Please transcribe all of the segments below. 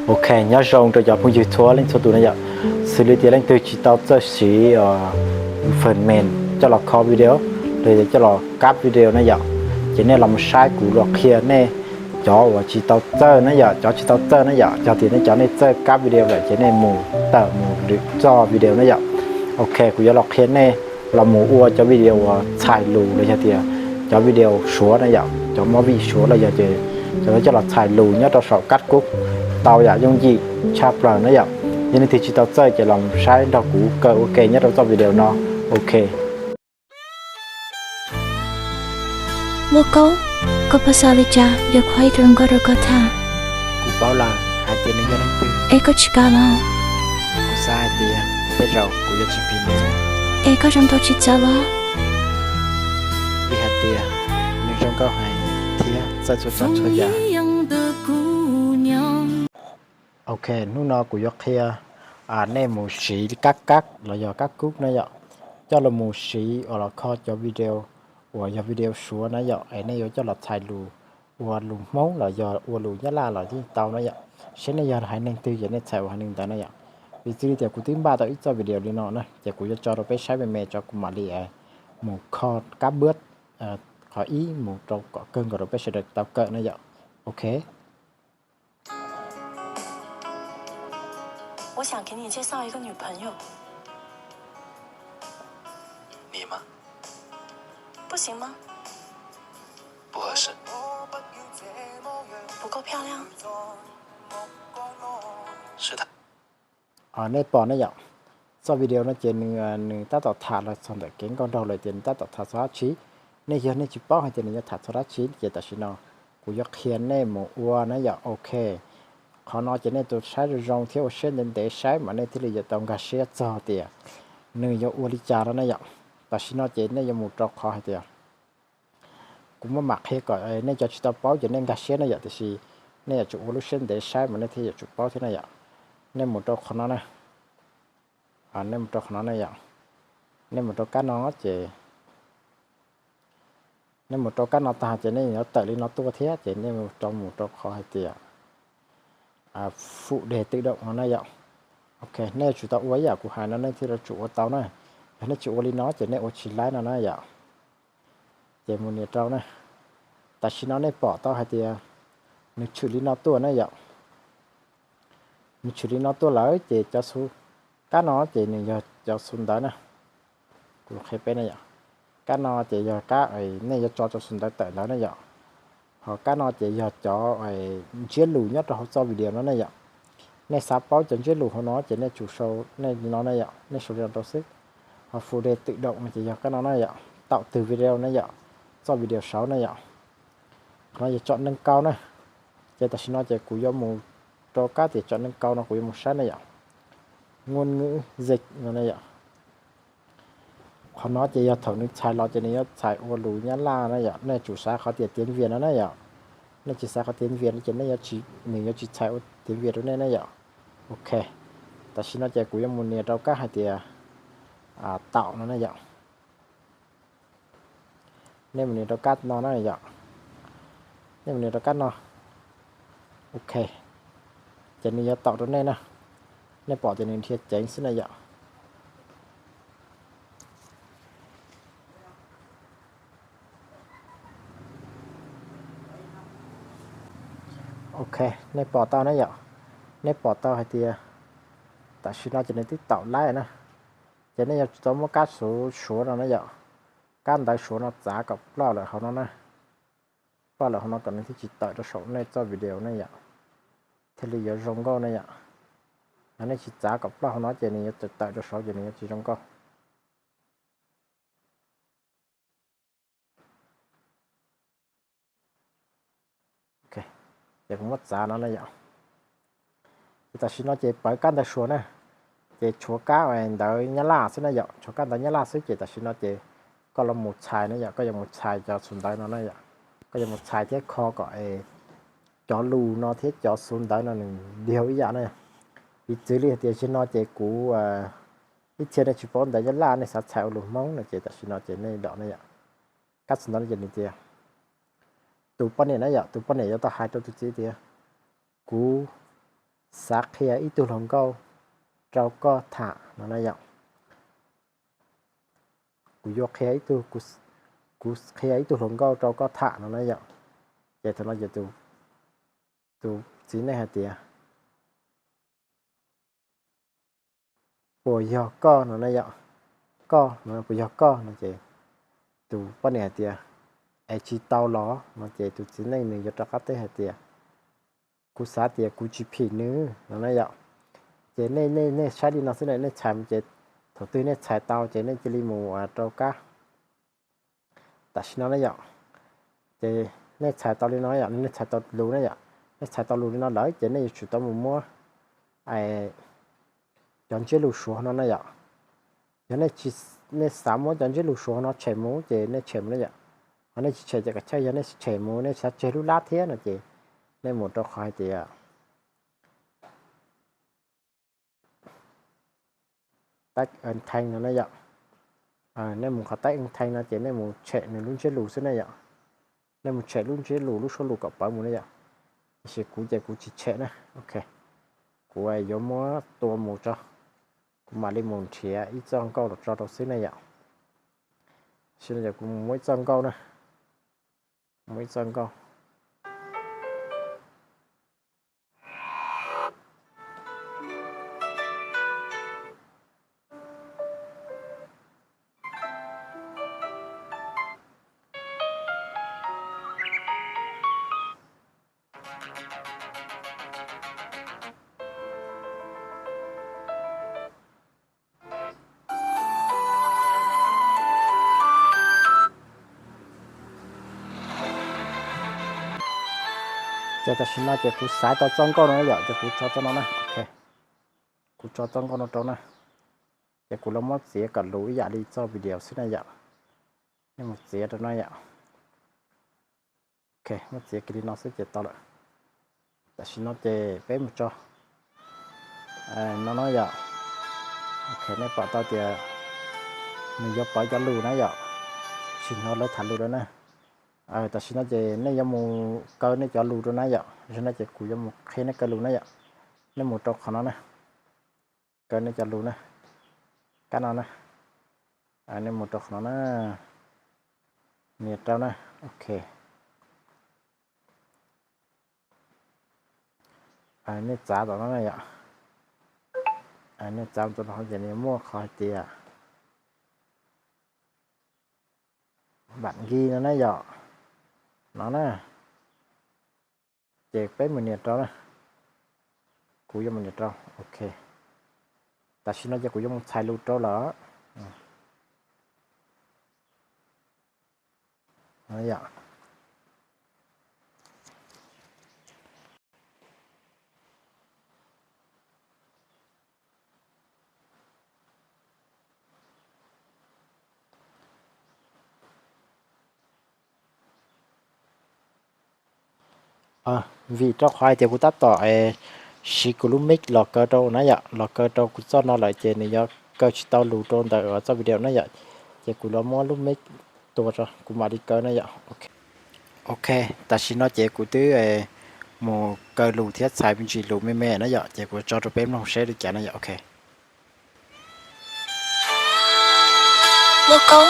Ok, nyob zoo rau cov phooj ywg txhua leej txhua tus na yom. Xws li tias leej twg tsis tau txawj siv phần mềm coj los kho video, los yog coj los cắt video na yom, ces nej los mus saib kuv los qhia nej cov uas tsis tau txawj na yom, cov tsis tau txawj na yom, yog tias nej cov nej txawj cắt video lawm ces nej mus tawm mus lwm txoj video na yom. Ok, kuv yuav los qhia nej los mus ua cov video uas txhais lus los yog tias cov video suav na yom, cov movie suav los yog ces cov coj los txhais lus nyob rau saum cắt cúp tau yam yooj yim tshaj plaws na yom. Yog leej twg tsis tau txawj ces los saib nrog kuv kawm ua ke nyob rau txoj video no. Ok. Nkauj Kaub, koj puas xav li cas yuav qhuav ib tug hluas nkauj rau koj tham? Kuv paub lawm hais tias nws yog leej twg. Es koj tsis kam los? Kuv xav hais tias tej zaum kuv yuav tsis phim nws. Es koj zoo nraug tsis txawv los? Vim hais tias nws zoo nkauj heev thiab txawj txhua tsav txhua yam. Ok, hnub no kuv yuav qhia nej mus siv cắt cắt los yog cắt cúp na yom, coj los mus siv uas los kho cov video uas yog video suav na yom, es nej yuav coj los txhais lus ua lus Hmoob los yog ua lus Nyab Laj los yeej tau na yom. Seb nej yog haiv neeg twg ces nej txhais ua haiv neeg ntawd na yom. Piv txwv li tias kuv twb npaj tau ib txoj video li no na, ces kuv yuav tso rau peb saib me me tso, kuv mam li mus kho cắt bớt qhov ib mus rau kom kawg nkaus rau peb sawv daws tau kawm na yom. Ok. 我想给你介绍一个女朋友。你吗？不行吗？不合适。不够漂亮？是的。 Nej pom ne yom, txoj video no ces nws tab tom tham los txog ntawm kev nkauj nraug lawm tias nws tab tom tham txog dab tsi. Nej yog nej tsis paub hais tias nws yuav tham txog dab tsi ces tam sim no kuv yuav qhia nej mus ua na yom. Ok, qhov no ces nej tus saib zoo zoo thiab ua siab ntev ntev saib mas nej thiaj li yuav tau nkag siab txog tias nws yuav ua li cas no na yom. Tam sim no ces nej yuav mus rau qhov hais tias kuv muab mam qhia kom nej cov tsis tau paub ces nej nkag siab na yom, tiam sis nej yuav tsum ua lub siab ntev saib mas nej thiaj yuav tsum paub thiab na yom. Nej mus rau qhov no na, nej mus rau qhov no na yom, nej mus rau kab no ces nej mus rau kab no tag ces nej yuav tawm li no tuaj thiab ces nej rau mus rau qhov hais tias fụ đề tự động no na yom. Ok, nej yuav tsum tau ua ib yam kuv hais no nej thiaj li tsum ua tau na. Yog nej tsis ua li no ces nej ua tsis laib no na yom. Ces mus nias rau na. Tam sim no nej pom tau hais tias nws tshwm li no tuaj na yom. Nws tshwm li no tuaj lawm ces cov xu kab no ces nws yog cov xu ntawv na. Kuv qhia peb na yom, kab no ces yog kab nej yuav tso cov xu ntawv tawm ntawd na yom. Ho kab no ces yog cov ntsiab lus nyob rau hauv txoj video no na yom. Nej xav paub cov ntsiab lus hauv no ces nej tsum sau nej li no na yom, nej sau li no rau xwb. Ho fụ đề tự động no ces yog kab no na yom, tạo từ video na yom, txoj video saud na yom. Qhov no yog chọn nâng cao na. Ces tam sim no ces kuv yuav mus rau kab tias chọn nâng cao no kuv yuav mus saib na yom. Ngôn ngữ dịch no na yom. Qhov no ces yog thaum nws txhais los ces nws yuav txhais ua lus Nyab Laj na yom, nej tsum xav qhov tias tiếng Việt no na yom. Nej tsis xav qhov tiếng Việt no ces nej yuav tsis, nws yuav tsis txhais ua tiếng Việt rau nej na yom. Ok, tam sim no ces kuv yuav mus nias rau kab hais tias tạo no na yom. Nej mus nias rau kab no na yom. Nej mus nias rau kab no. Ok, ces nws yuav tạo rau nej na. Nej pom tias nws dhia ceev xwb na yom. Ok, nej pom tau na yom. Nej pom tau hais tias tam sim no ces nws twb tạo laib na. Ces nej yuav tsum tau muab kab suav no na yom, kab ntawv suav no txav kom ploj lawm hauv no na. Ploj lawm hauv no kom nws thiaj tsis tawm rau saum nej txoj video ne yom, thiaj li yuav zoo nkauj ne yom. Yog nej tsis txav kom ploj hauv no ces nws yuav tawm tawm rau saud ces nws yuav tsis zoo nkauj. Ces kuv muab txav no na yom. Ces tam sim no ces pawv kab ntawv suav na, ces tshuav kab ntawv Nyab Laj xwb na yom, tshuav kab ntawv Nyab Laj xwb ces tam sim no ces koj los mus txhais na yom, koj yuav mus txhais cov xu ntawv no na yom, koj yuav mus txhais thiab kho kom cov lus no thiab cov xu ntawv no nws dhia ib yam na. Piv txwv li hais tias zaum no ces kuv ib txhia nej tsis paub ntawv Nyab Laj nej xav txhais ua lus Hmoob no ces tam sim no ces nej dom na yom. Kab xu ntawv no ces nws tias, tus poj niam na yom, tus poj niam yuav tau hais rau tus txiv tias, kuv xav qhia ib tug hluas nkauj rau koj tham no na yom. Kuv yuav qhia ib tug, kuv qhia ib tug hluas nkauj rau koj tham no na yom. Ces thaum no ces tus txiv neej hais tias, puas yog koj no na yom? Koj no, puas yog koj no ces tus poj niam hais tias, es tsis tau los no ces tus txiv neej nws yuav rov qab teb hais tias, kuv xav tias kuv tsis phim nws no na yom. Ces nej, nej saib li no xwb na, nej txhais mus ces thaum twg nej txhais tau ces nej cia li mus rau kab. Tam sim no na yom, ces nej txhais tau li no yom, nej txhais tau lus na yom, nej txhais tau lus li no lawm ces nej yuav tsum tau mus muab cov ntsiab lus suav no na yom. Yog nej xav muab cov ntsiab lus suav no tshem mus ces nej tshem mus na yom. Ho nej tsis tshem ces kav chawj, yog nej tshem mus nej xav tseg lub lab thiab no ces nej mus rau qhov hais tias taib nthe no na yom. Nej mus qhov taib nthe no ces nej mus tshem nws lub ntsiab lus xwb na yom. Nej mus tshem lub ntsiab lus, lub suab lus kom pawv mus na yom. Tiam sis kuv ces kuv tsis tshem na, ok. Kuv yuav muab tua mus tso, kuv mam li mus nrhiav ib txoj nkauj los tso rau xwb na yom. Tam sim no ces kuv mus muab ib txoj nkauj na, muab ib txoj nkauj. Ces tam sim no ces kuv xav tau txoj nkauj no yom, ces kuv tso txoj no na, ok. Kuv tso txoj nkauj no rau na, ces kuv los muab txiav kom lus ib yam li txoj video xwb na yom. Nej mus txiav rau na yom. Ok, muab txiav kiag li no xwb ces tau lawm. Tam sim no ces peb mus tso no no yom. Ok, nej pom tau tias nws yuav pawv cov lus na yom, tsis hnov lawv tham lus lawm na. Tam sim no ces nej yuav mus kaw nej cov lus rau na yom, tam sim no ces kuv yuav mus qhia nej kaw lus na yom. Nej mus rau qhov no na, kaw nej cov lus na, kab no na, nej mus rau qhov no na, nias rau na, ok. Nej txav tom no na yom, nej txav tom no ces nws muaj qhov hais tias npam nkig no na yom, no na. Ces peb mus nias rau na, kuv yuav mus nias rau, ok. Tam sim no ces kuv yuav mus txhais lus rau lawm. Vim rau qhov hais tias kuv tab tom siv kuv lub mic los kaw rau na yom, los kaw rau kuv txoj no lawm ces nws yuav kaw tsis tau lus rau ntawm txoj video na yom. Ces kuv los muab lub mic tua tso kuv mam li kaw na yom. Ok, tam sim no ces kuv twb mus kaw lus thiab txhais me ntsis lus me me na yom, ces kuv tso rau peb mloog seb li cas na yom, ok. Muaj Koob,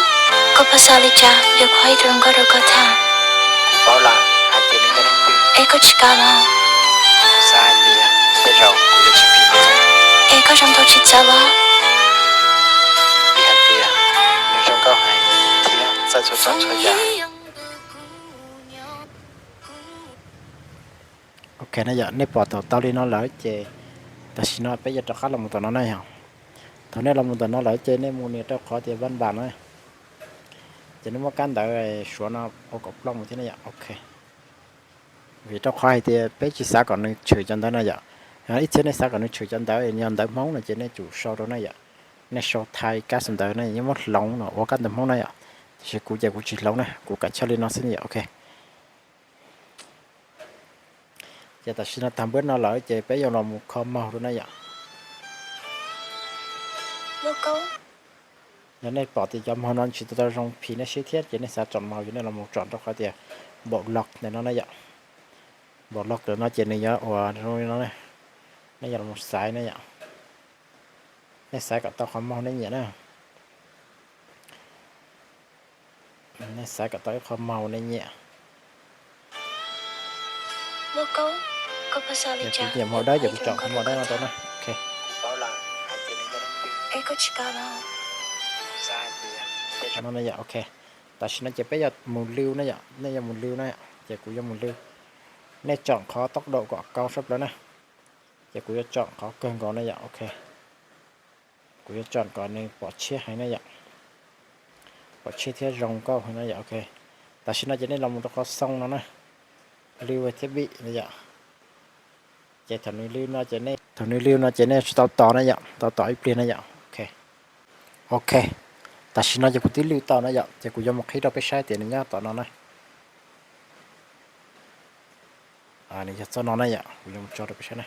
koj puas xav li cas yuav qhia ib tug hluas nkauj rau koj tham? Kuv paub lawm hais tias nws yog leej twg. Es koj tsis kam los? Kuv xav hais tias tej zaum kuv yuav tsis phim nws. Es koj zoo nkaus tsis txawv los? Vim hais tias nws zoo nkauj heev thiab txawj txhua tsav txhua yam. Ok na yom, nej pom thaum tau li no lawm ces tam sim no peb yuav rov qab los mus tom no na yom. Thaum nej los mus tom no lawm ces nej mus nias rau qhov tias văn bản na, ces nej muab kab ntawv suav no ua kom plooj mus thiab na yom, ok. Vim rau qhov hais tias peb tsis xav kom nws tshwm cov ntawv na yom. Ib txhia nej xav kom nws tshwm cov ntawv yog ntawv Hmoob no ces nej tsum sau rau na yom. Nej sau Thai kab xus ntawv na, yeej muab hloov no ua kab ntawv Hmoob na yom. Tiam sis kuv ces kuv tsis hloov na, kuv kam choj li no xwb na yom, ok. Ces tam sim no tag npawb no lawm ces peb yuav los mus kho maug rau na yom. Yog nej pom tias cov maug no tsis tau zoo phim nej siab thiab ces nej xav tsom maug ces nej los mus tsom rau qhov tias npaum log ntawm no na yom. Npaum log ntawm no ces nws yuav ua zoo li no na. Nej yog los xaiv ne yom. Nej xaiv kom tau qhov maug nej nyiam na. Nej xaiv kom tau ib qho maug nej nyiam. Kuv nyiam màu đỏ ces kuv chọn qhov màu đỏ no rau na. Ok. No ne yom, ok. Tam sim no ces peb yuav mus lưu na yom, nej yuav mus lưu na yom, ces kuv yuav mus lưu. Nej chọn qhov tốc độ kom kau sab plaws na. Ces kuv yuav chọn qhov kawg nkaus na yom, ok. Kuv yuav chọn kom nws pom tshiab heev na yom. Pom tshiab thiab zoo nkauj heev na yom, ok. Tam sim no ces nej los mus rau qhov xoo no na. Lưu với thiết bị na yom. Ces thaum nws lưu no ces nej, thaum nws lưu no ces nej tsis tau tos na yom, tau tos ib pliag na yom, ok. Ok. Tam sim no ces kuv twb lưu tau na yom, ces kuv yuav mus qhib rau peb saib tias nws nyob tom no na. Nws yog txoj no na yom, kuv yuav mus tso rau peb saib na.